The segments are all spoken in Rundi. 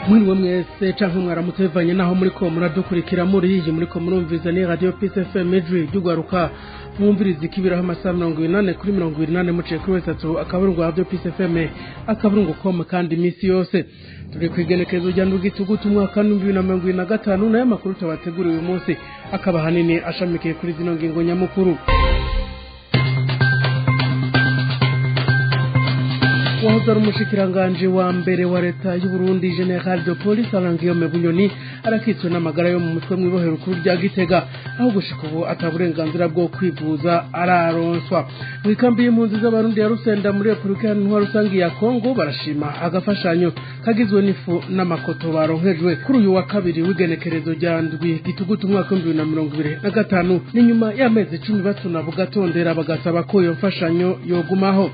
Mwiriwe mwese canke mwaramutse bivanye naho muriko muradukurikira. Muri iyi muriko murumviza ni Radio Peace FM, ijwi ry'ugwaruka. Mwumviriza ikibiraho amasaha 80 kuri 80, muciye kuri www.PeaceFM.com. Kandi imisi yose turi kw'igenekerezo rya 7 Gitugutu, umwaka 2025. Nayo makuru tubateguriye uyu munsi akaba hanini ashamikiye kuri zino ngingo nyamukuru. Wahoze ari umushikiranganji wa mbere wa leta y'u Burundi, Général de Police Alain Guillaume Bunyoni, arakitswe n'amagara yo mu mutwe mw'ibohero rikuru rya Gitega, aho gushika ubu ata burenganzira bwo kwivuza araronswa. Mw'ikambi y'impunzi z'Abarundi ya Rusenda muri Repubulika Iharanira Rusangi ya Kongo, barashima agafashanyo kagizwe n'ifu n'amakoto baronkejwe kuri uyu wa kabiri w'igenekerezo rya 7 Gitugutu, umwaka w'2025. Ni nyuma y'amezi 10 batuna bugatondera, bagasaba ko iyo mfashanyo yogumaho.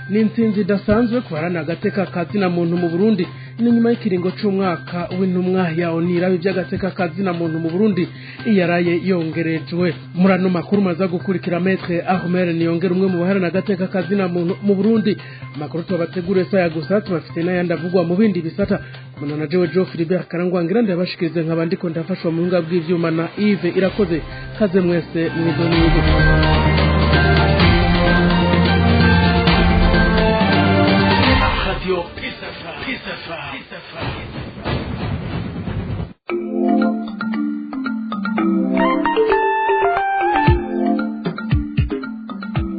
Ni intsinzi idasanzwe kuharana agateka kazina muntu mu Burundi. Ni nyuma y'ikiringo c'umwaka w'intumwa ya ONU iraba ivy'agateka kazina muntu mu Burundi iyaraye yongerejwe. Muri ano makuru maza gukurikira Maître Ahmed Niyongera, umwe mu baharana agateka kazina muntu mu Burundi. Amakuru tubateguriye saya gusa, tubafite n'ayandi avugwa mu bindi bisata. Muna jewe Joe Philibert Karangwangira ndabashikirize, nkaba ndiko ndafashwa mu buhinga bw'ivyuma na Yves Irakoze. Kaze mwese mwizo nizo. Radio Peace FM. Peace FM. Peace FM.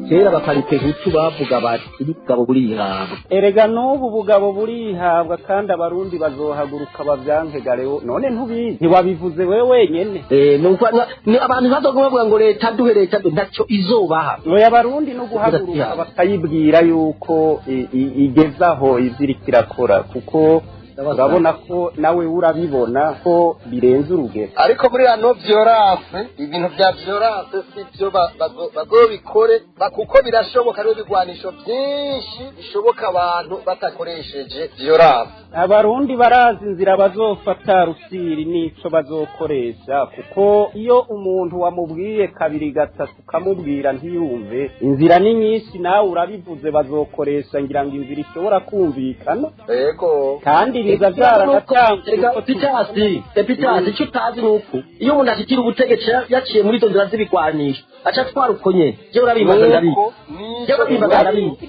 Kera abaparipehutu bavuga bati: "Ubugabo burihabwa." Erega n'ubu bugabo burihabwa, kandi Abarundi bazohaguruka bavyanke garewo. None ntubizi? Ntiwabivuze wewe wenyene? Nuko ni abantu bazoguma bavuga ngo leta duhe, leta duhe, ntaco izobaha. Oya, Abarundi no guhaguruka bakayibwira yuko igezaho ivyo iriko irakora, kuko urabona ko nawe urabibona ko birenze urugero. Ariko muri non violence, ibintu bya violence si byo, bazobikore kuko birashoboka. Rero ibigwanisho byinshi bishoboka abantu batakoresheje violence. Abarundi barazi inzira bazofata rusiri n'ico bazokoresha, kuko iyo umuntu wamubwiye kabiri gatatu ukamubwira ntiyumve, inzira ni nyinshi. Nawe urabivuze, bazokoresha ngira ngo inzira ishobora kumvikana. Yego. Kandi biza vyaranatanguye. Reka Epitasi, Epitasi, icyo utazi ni uko iyo umuntu ashikira ubutegetsi yaciye muri izo nzira z'ibigwanisho, aca atwara uko nyene. Jewe urabibaza ndabizi, jewe urabibaza ndabizi.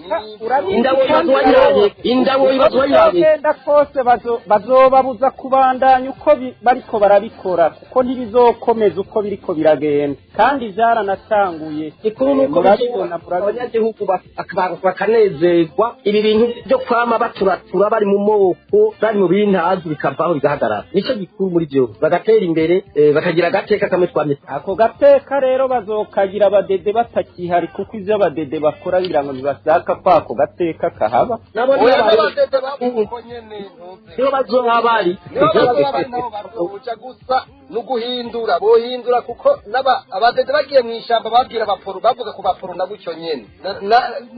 Indabo ibibazo wayiranye, indabo ibibazo wayiranye. Bizogenda kose bazobabuza kubandanya uko bariko barabikora, kuko ntibizokomeza uko biriko biragenda, kandi vyaranatanguye. Ikuru nuko Murabibona, murabibona. abanyagihugu bakanezerwa. Ibi bintu byo kwama baturatura bari mu moko, bari mu bintazi, bikavaho bigahagarara, nico gikuru muri vyose. Bagatera imbere, bakagira agateka kamwe twamye. Ako gateka rero bazokagira abadede batakihari, kuko ivyo abadede bakora ngira ngo ntibashaka ko ako gateka kahaba. Nabo Oya, nibo n'abadede bavuga uko nyene, ntuze. Nibo bazoba bari. Nibo bazoba bari, nabo bazobuca gusa nuguhindura, bohindura, kuko n'aba abadede bagiye mu ishamba babwira abaporo, bavuga ku baporo na gutyo nyene.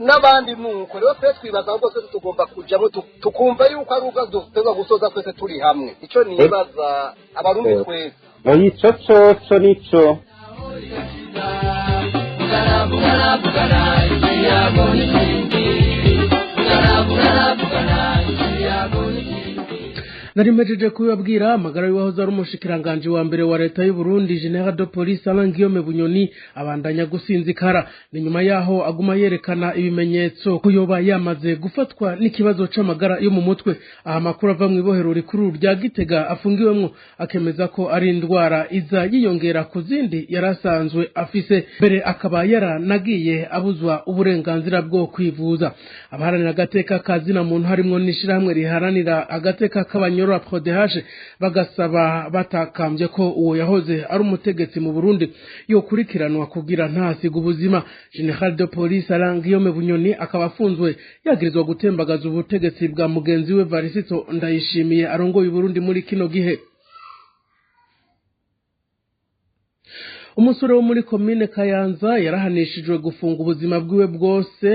N'abandi nuko rero twe twibaza ahubwo twese tugomba kujamo, tukumva yuko ari ubwo dutegerezwa gusoza twese turi hamwe. Ico nibaza, Abarundi twese. Oya, ico coco nico. Nari mpejeje kubibabwira, amagara y'uwahoze ari umushikiranganji wa mbere wa leta y'u Burundi, Général de Police Alain Guillaume Bunyoni, abandanya gusinzikara. Ni nyuma yaho aguma yerekana ibimenyetso ko yoba yamaze gufatwa n'ikibazo c'amagara yo mu mutwe. Aha amakuru ava mw'ibohero rikuru rya Gitega afungiwemwo akemeza ko ari indwara iza yiyongera ku zindi yari asanzwe afise, mbere akaba yaranagiye abuzwa uburenganzira bwo kwivuza. Abaharanira agateka kazina muntu, harimwo n'ishirahamwe riharanira agateka k'abanyorora PRODH, bagasaba batakambye ko uwo yahoze ari umutegetsi mu Burundi yokurikiranwa kugira ntasiga ubuzima. Général de Police Alain Guillaume Bunyoni akaba afunzwe yagirizwa gutembagaza ubutegetsi bwa mugenzi we Varisito Ndayishimiye arongoye Burundi muri kino gihe. Umusore wo muri komine Kayanza yarahanishijwe gufunga ubuzima bwiwe bwose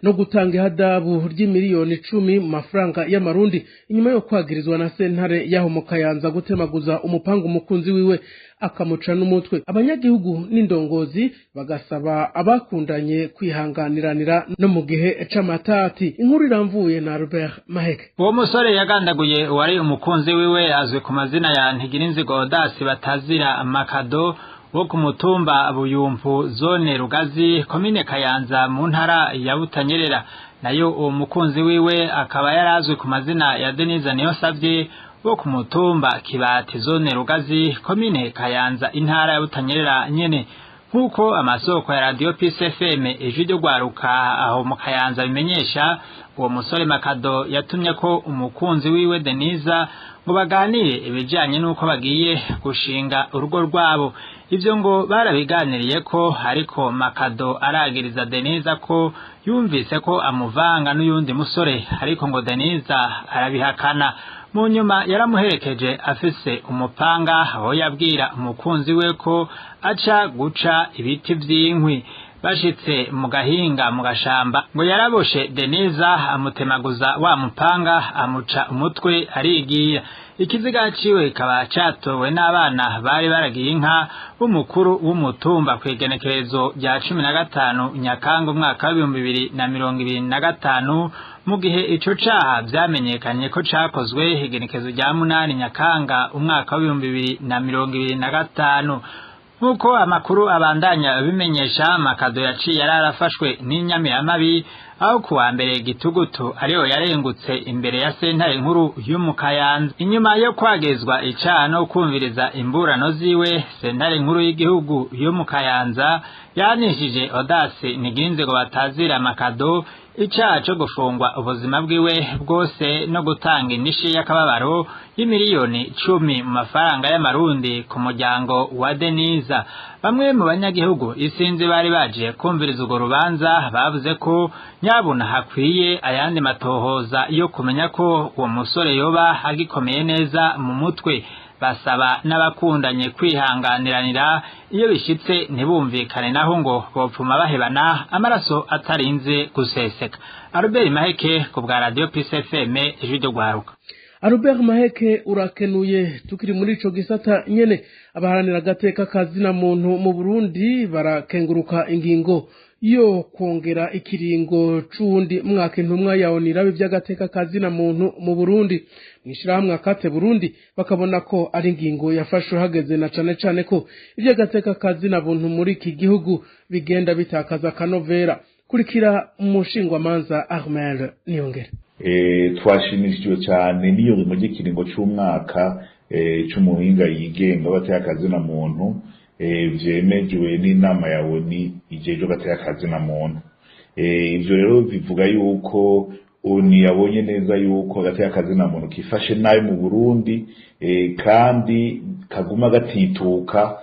no gutanga ihadabu ry'imiliyoni 10 mu mafaranga y'amarundi, inyuma yo kwagirizwa na sentare yaho mu Kayanza gutemaguza umupanga umukunzi wiwe akamuca n'umutwe. Abanyagihugu n'indongozi bagasaba abakundanye kwihanganiranira no mu gihe c'amatati. Inkuru iramvuye na Robert Maheke. Uwo musore yagandaguye uwari umukunzi wiwe azwi ku mazina ya Ntigirinzigo Odasi batazira Makado, wo ku mutumba Buyumpu, zone Rugazi, komine Kayanza, mu ntara ya Butanyerera. Nayo uwo mukunzi wiwe akaba yarazwi ku mazina ya Denise Niyonsavye, wo ku mutumba Kibati, zone Rugazi, komine Kayanza, intara ya Butanyerera nyene. Nk'uko amasoko ya Radio Peace FM, Ijwi ryo Gwaruka, aho mu Kayanza bimenyesha, uwo musore Makado yatumye ko umukunzi wiwe Denise ngo baganire ibijanye n'uko bagiye gushinga urugo rwabo. Ivyo ngo barabiganiriye ko, ariko Makado aragiriza Denise ko yumvise ko amuvanga n'uyundi musore, ariko ngo Denise arabihakana. Mu nyuma yaramuherekeje afise umupanga, aho yabwira umukunzi we ko aca guca ibiti vy'inkwi. Bashitse mu gahinga mu gashamba, ngo yaraboshe Denise, amutemaguza wa mupanga, amuca umutwe, arigira. Ikiziga ciwe kikaba catowe n'abana bari baragiye inka b'umukuru w'umutumba kw'igenekerezo rya 15 Nyakanga umwaka wa 2025, mu gihe ico caha vyamenyekanye ko cakozwe igenekerezo rya 8 Nyakanga umwaka wa 2025. Nk'uko amakuru abandanya abimenyesha, Makado yaciye yararafashwe n'inyamiramabi, aho kuwa mbere Gitugutu ariyo yarengutse imbere ya sentare nkuru y'Umukayanza. Inyuma yo kwagezwa icaha no kumviriza imburano ziwe, sentare nkuru y'igihugu yo mu Kayanza yahanishije Odasi Niginzego batazira Makado icaha co gufungwa ubuzima bwiwe bwose no gutanga indishi y'akababaro y'imiliyoni 10 mu mafaranga y'amarundi ku muryango wa Denise. Bamwe mu banyagihugu isinzi bari baje kumviriza urwo rubanza bavuze ko nyabuna hakwiye ayandi matohoza yo kumenya ko uwo musore yoba agikomeye neza mu mutwe. Basaba n'abakundanye kwihanganiranira, iyo bishitse ntibumvikane naho ngo bopfuma bahebana amaraso atarinze guseseka. Albert Maheke ku bwa Radio Peace FM, Ijwi ryo Gwaruka. Albert Maheke, urakenuye. Tukiri muri ico gisata nyene, abaharanira agateka kazina muntu mu Burundi barakenguruka ingingo yo kongera ikiringo c'uwundi mwaka intumwa ya ONU irabe ivy'agateka kazina muntu mu Burundi. Mw'ishirahamwe Akate Burundi bakabona ko ari ingingo yafashwe hageze, na cane cane ko ivy'agateka kazina buntu muri iki gihugu bigenda bitakaza akanovera. Kurikira umushingwamanza Armel Niyongere. Twashimishijwe cyane n'iyo mu gikiringo c'umwaka c'umuhinga yigenga w'agateka kazina muntu vyemejwe n'inama ya ONU ijejwe agateka kazina muntu. Ivyo rero bivuga yuko ONU yabonye neza yuko agateka kazina muntu kifashe nabi mu Burundi, kandi kaguma gatituka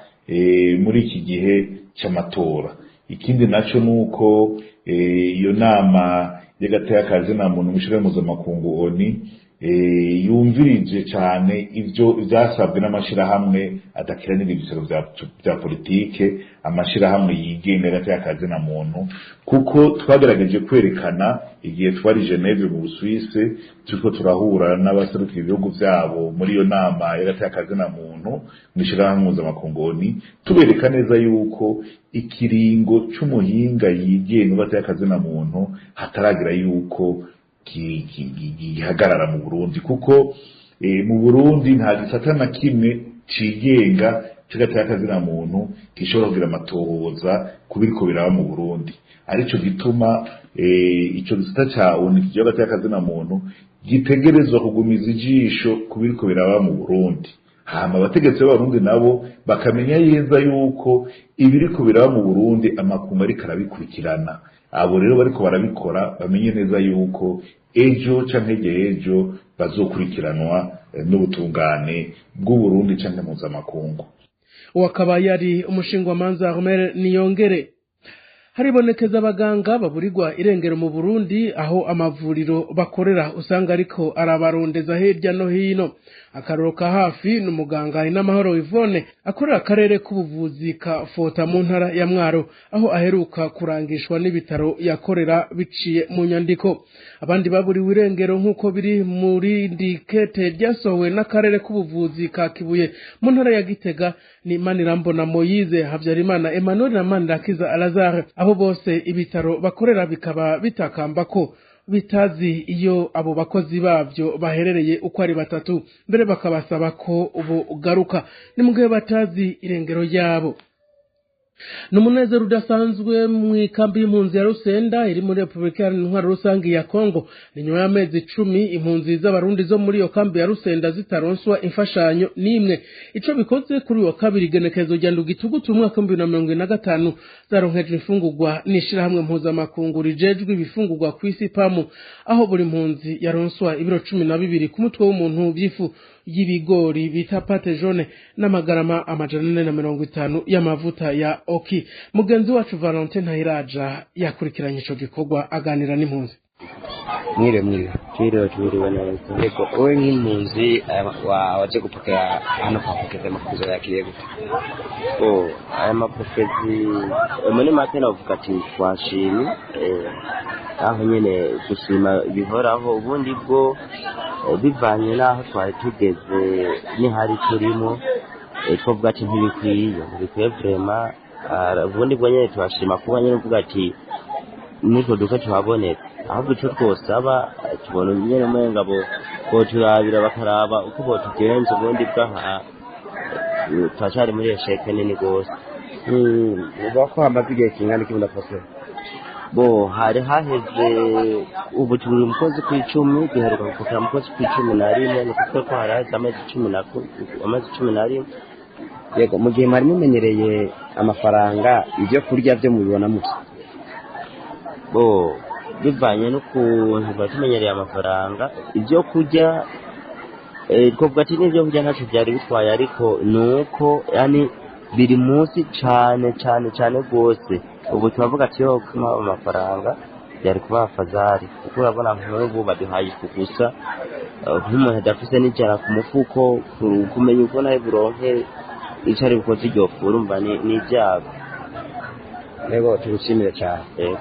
muri iki gihe c'amatora. Ikindi naco nuko iyo nama y'agateka kazina muntu mw'ishirahamwe mpuzamakungu ONU yumvirije cyane ivyo vyasabwe n'amashirahamwe adakiranira ibisoro vya politike, amashirahamwe yigenga y'agateka kazina muntu, kuko twagerageje kwerekana igihe twari Geneve mu Busuwisi turiko turahura n'abaserukira ibihugu vyabo muri iyo nama y'agateka kazina muntu mw'ishirahamwe mpuzamakungu ONU, tubereka neza yuko ikiringo c'umuhinga yigenga w'agateka kazina muntu hataragira yuko gihagarara mu Burundi, kuko mu Burundi nta gisata na kimwe cigenga c'agateka kazina muntu gishobora kugira amatohoza kubiriko biraba mu Burundi. Arico gituma ico gisata ca ONU kijejwe agateka kazina muntu gitegerezwa kugumiza ijisho kubiriko biraba mu Burundi, hama abategetsi b'Abarundi nabo bakamenya yeza yuko ibiriko biraba mu Burundi amakungu ariko arabikurikirana. Abo rero bariko barabikora bamenye neza yuko ejo canke hirya ejo bazokurikiranwa n'ubutungane bw'Uburundi canke mpuzamakungu. Uwo akaba yari umushingwamanza Armel Niyongere. Haribonekeza abaganga baburirwa irengero mu Burundi, aho amavuriro bakorera usanga ariko arabarondeza hirya no hino. Akaroro ka hafi ni umuganga Inamahoro Yvonne akorera akarere k'ubuvuzi ka Fota mu ntara ya Mwaro, aho aheruka kurangishwa n'ibitaro yakorera biciye mu nyandiko. Abandi baburiwe irengero nk'uko biri muri ndikete ryasohowe n'akarere k'ubuvuzi ka Kibuye mu ntara ya Gitega ni Manirambona Moyize, Habyarimana Emmanuel na Manirakiza Alazare. Abo bose ibitaro bakorera bikaba bitakamba ko bitazi iyo abo bakozi babyo baherereye uko ari batatu, mbere bakabasaba ko ubu garuka ni mu gihe batazi irengero ryabo. Ni umunezero udasanzwe mu ikambi y'impunzi ya Rusenda iri muri Repubulika Iharanira Intwaro Rusange ya Kongo. Ni nyuma y'amezi 10 impunzi z'Abarundi zo muri iyo kambi ya Rusenda zitaronswa imfashanyo n'imwe. Ico bikoze, kuri uyu wa kabiri, igenekerezo rya 7 Gitugutu umwaka w'2025, zaronkejwe imfungurwa n'ishirahamwe mpuzamakungu rijejwe ibifungurwa kw'isi PAMU, aho buri mpunzi yaronswa ibiro 12 ku mutwe w'umuntu by'ifu y'ibigori bita pâte jaune n'amagarama 450 y'amavuta ya Oki. Mugenzi wacu Valentin Ntahiraja yakurikiranye ico gikorwa, aganira n'impunzi. Mwiriwe, mwiriwe. Twiriwe, twiriwe neza. Yego, wowe nk'impunzi waje gupokera hano kwa Pokezi, amafuzo yakiriye gute? Oh, aya mapokezi muri make navuga ati twashimye, aho nyene gushima bihoraho. Ubundi bwo bivanye n'aho twari tugeze n'ihari turimo, twavuga ati ntibikwiye, ntibikwiye vraiment. Ubundi bwo nyene turashima kuba nyene uvuga ati nutwo duke tuhaboneka. Ahubwo ico twosaba, tubona nyene umenga bo boturabira bakaraba uko botugenza. Ubundi bwaha turacari muri échec nini gose. Uvuga ko hamaze igihe kingana iki mudapokera? Bo hari haheze, ubu turi mu kwezi kw'icumi, duheruka gupokera mu kwezi kw'11, ni ukuvuga ko hari haheze amezi 11. Yego, mu gihe mwari mumenyereye amafaranga, ibyo kurya byo mubibona mute? Bo bivanye n'ukuntu twari tumenyereye amafaranga, ibyo kurya twavuga ati n'ibyo kurya ntacyo byari bitwaye, ariko ni uko yani biri munsi cane cane cane rwose. Ubu turavuga ati yo kuma amafaranga byari kuba afadhali, kuko urabona nk'ubu baduhaye ifu gusa, nk'umuntu adafise n'ijana ku mufuko, kumenya uko nawe buronke ico ari bukoze iryo fu, urumva ni ibyago. Yego, tugushimire cyane. Yego.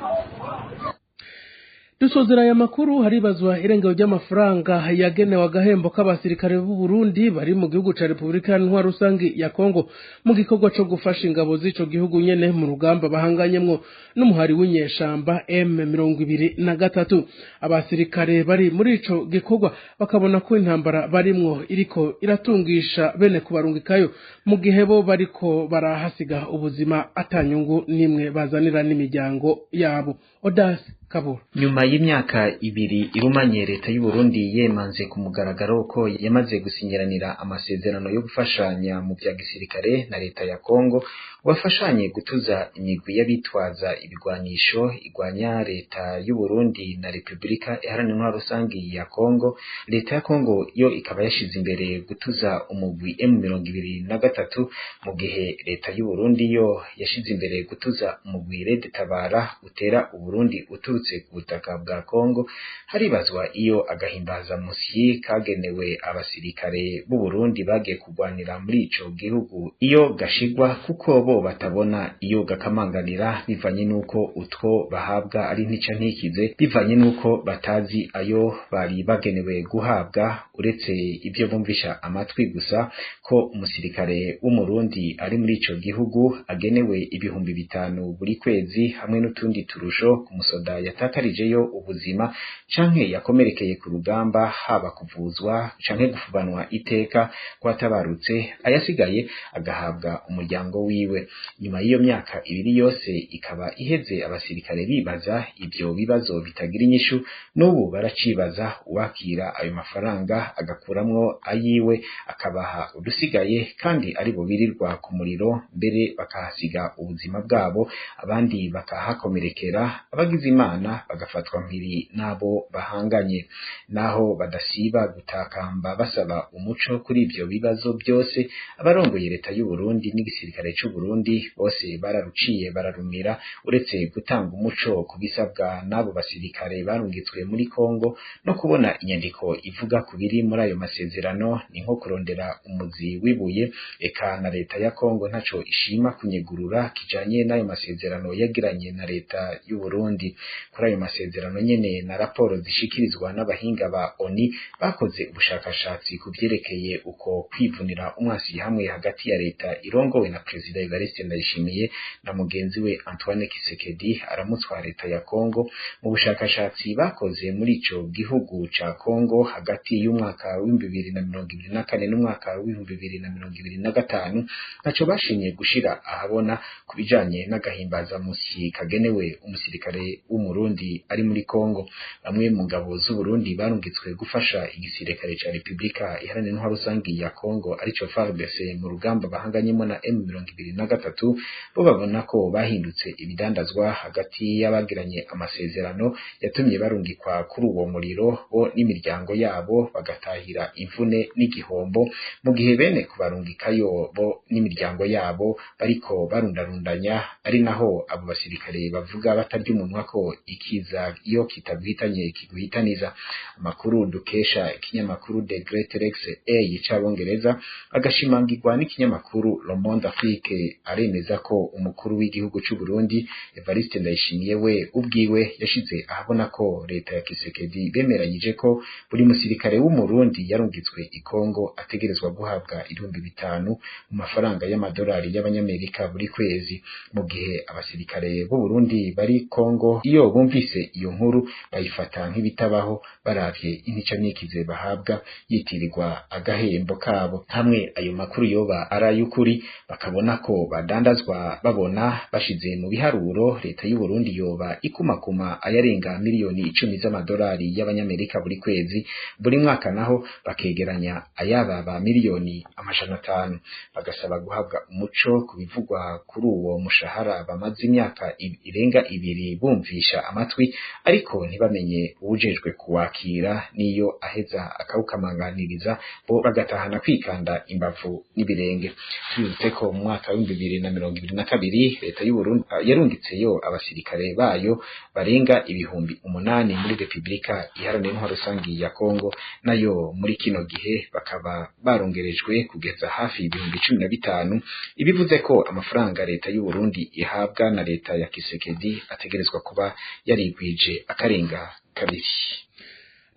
Dusozera aya makuru, haribazwa irengero ry'amafaranga yagenewe agahembo k'abasirikare b'u Burundi bari mu gihugu ca Repubulika Iharanira Rusangi ya Kongo mu gikorwa co gufasha ingabo z'ico gihugu nyene mu rugamba bahanganyemwo n'umuhari w'inyeshamba M23. Abasirikare bari muri ico gikorwa bakabona ko intambara barimwo iriko iratungisha bene kubarungikayo, mu gihe bo bariko barahasiga ubuzima atanyungu nimwe bazanira n'imiryango yabo. Odas Kabura. Nyuma y'imyaka 2 irumanye leta y'u Burundi yemanze ku mugaragaro ko yamaze gusinyiranira amasezerano yo gufashanya mu bya gisirikare na leta ya Kongo, wafashanye gutuza imigwi y'abitwaza ibigwanisho igwanya leta y'u Burundi na Repubulika Iharanira Intwaro Rusangi ya Kongo, leta ya Kongo yo ikaba yashize imbere gutuza umugwi M23, mu gihe leta y'u Burundi yo yashize imbere gutuza umugwi Red Tabara utera Uburundi uturutse ku butaka bwa Kongo, haribazwa iyo agahimbaza musyi kagenewe abasirikare b'u Burundi bagiye kurwanira muri ico gihugu iyo gashigwa, kuko bo batabona iyo gakamanganira, bivanye nuko utwo bahabwa ari ntica ntikize, bivanye nuko batazi ayo bari bagenewe guhabwa, uretse ibyo bumvisha amatwi gusa ko umusirikare w'Umurundi ari muri ico gihugu agenewe 5000 buri kwezi hamwe n'utundi turusho ku musoda yatakarijeyo ubuzima canke yakomerekeye ku rugamba, haba kuvuzwa canke gufubanwa iteka kwatabarutse, ayasigaye agahabwa umuryango wiwe. Nyuma y'iyo myaka 2 yose ikaba iheze abasirikare bibaza ibyo bibazo bitagira inyishu, n'ubu baracibaza uwakira ayo mafaranga agakuramwo ayiwe akabaha udusigaye, kandi ari bo birirwa ku muriro, mbere bakahasiga ubuzima bwabo, abandi bakahakomerekera. abagize Imana bagafatwa mpiri nabo bahanganye. Naho badasiba gutakamba basaba umuco kuri ivyo bibazo byose, abarongoye leta y'u Burundi n'igisirikare c'u Burundi bose bararuciye bararumira, uretse gutanga umuco kubisabwa n'abo basirikare barungitswe muri Kongo no kubona inyandiko ivuga ku biri muri ayo masezerano ni nko kurondera umuzi wibuye. Eka na leta ya Kongo ntaco ishima kunyegurura kijanye n'ayo masezerano yagiranye na leta y'u Burundi. Kuri ayo masezerano nyene na raporo zishikirizwa n'abahinga ba ONU bakoze ubushakashatsi ku vyerekeye uko kwivunira umwasi hamwe hagati ya leta irongowe na Perezida Evariste Ndayishimiye na mugenzi we Antoine Tshisekedi aramutswa leta ya Kongo. Mu bushakashatsi bakoze muri ico gihugu ca Kongo hagati y'umwaka w'2024 n'umwaka w'2025 ntaco bashimye gushira ahabona ku bijanye n'agahimbazamusyi kagenewe umusirikare w'Umurundi ari muri Kongo. Bamwe mu ngabo z'Uburundi barungitswe gufasha igisirikare ca Republika Iharanira Intwaro Rusangi ya Kongo arico FARDC mu rugamba bahanganyemo na M23, bo babona ko bahindutse ibidandazwa hagati y'abagiranye amasezerano yatumye barungikwa kuri uwo muriro, bo n'imiryango yabo bagatahira imvune n'igihombo, mu gihe bene kubarungikayo bo n'imiryango yabo bariko barundarundanya. Ari naho abo basirikare bavuga batarya umunwa ko ikiza iyo kitaguhitanye kiguhitaniza. Amakuru dukesha ikinyamakuru The Great Rex A c'Abongereza agashimangirwa n'ikinyamakuru Le Monde Afrique aremeza ko umukuru w'igihugu c'u Burundi Evariste Ndayishimiye we ubwiwe yashize ahabona ko leta ya Tshisekedi bemeranyije ko buri musirikare w'Umurundi yarungitswe i Kongo ategerezwa guhabwa 5,000 mu mafaranga y'amadolari y'Abanyamerika buri kwezi, mu gihe abasirikare b'u Burundi bari Kongo iyo bumvise iyo nkuru bayifata nk'ibitabaho, baravye intica n'ikize bahabwa yitirirwa agahembo kabo. Hamwe ayo makuru yoba ari ay'ukuri bakabona ko badandazwa babona bashize mu biharuro, leta y'u Burundi yoba ikumakuma ayarenga miliyoni 10 z'amadolari y'Abanyamerika buri kwezi, buri mwaka naho bakegeranya ayababa miliyoni 500. Bagasaba guhabwa umuco ku bivugwa kuri uwo mushahara bamaze imyaka irenga 2 bumvisha amatwi, ariko ntibamenye uwujejwe kuwakira niyo aheza akawukamanganiriza, bo bagatahana kwikanda imbavu n'ibirenge. Tubibutse ko mu mwaka wa 2022 leta y'u Burundi yarungitseyo abasirikare bayo barenga 8,000 muri Republika Iharanira Intwaro Rusangi ya Kongo, nayo muri kino gihe bakaba barongerejwe kugeza hafi 15,000, ibivuze ko amafaranga leta y'u Burundi ihabwa na leta ya Tshisekedi ategerezwa kuba yarigwije akarenga kabiri.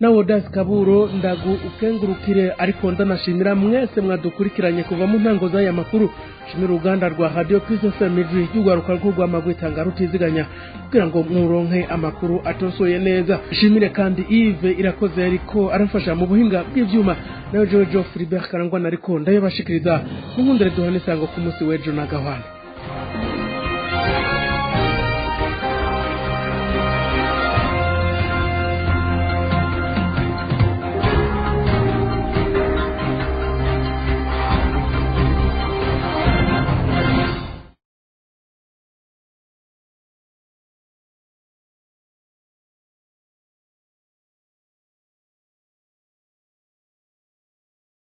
Nawo Das Kaburo ndagu ukengurukire, ariko ndanashimira mwese mwadukurikiranye kuva mu ntango z'aya makuru. Shimira uruganda rwa Radio Peace FM ijwi ry'urwaruka rw'urwamagwitanga rutiziganya kugira ngo muronke amakuru atosoye neza. Shimire kandi Yves Irakoze ariko arafasha mu buhinga bw'ivyuma, nayo Jojo Philibert Karangwa nariko ndayobashikiriza. Munkundire duhane isango ku munsi w'ejo na gahwana.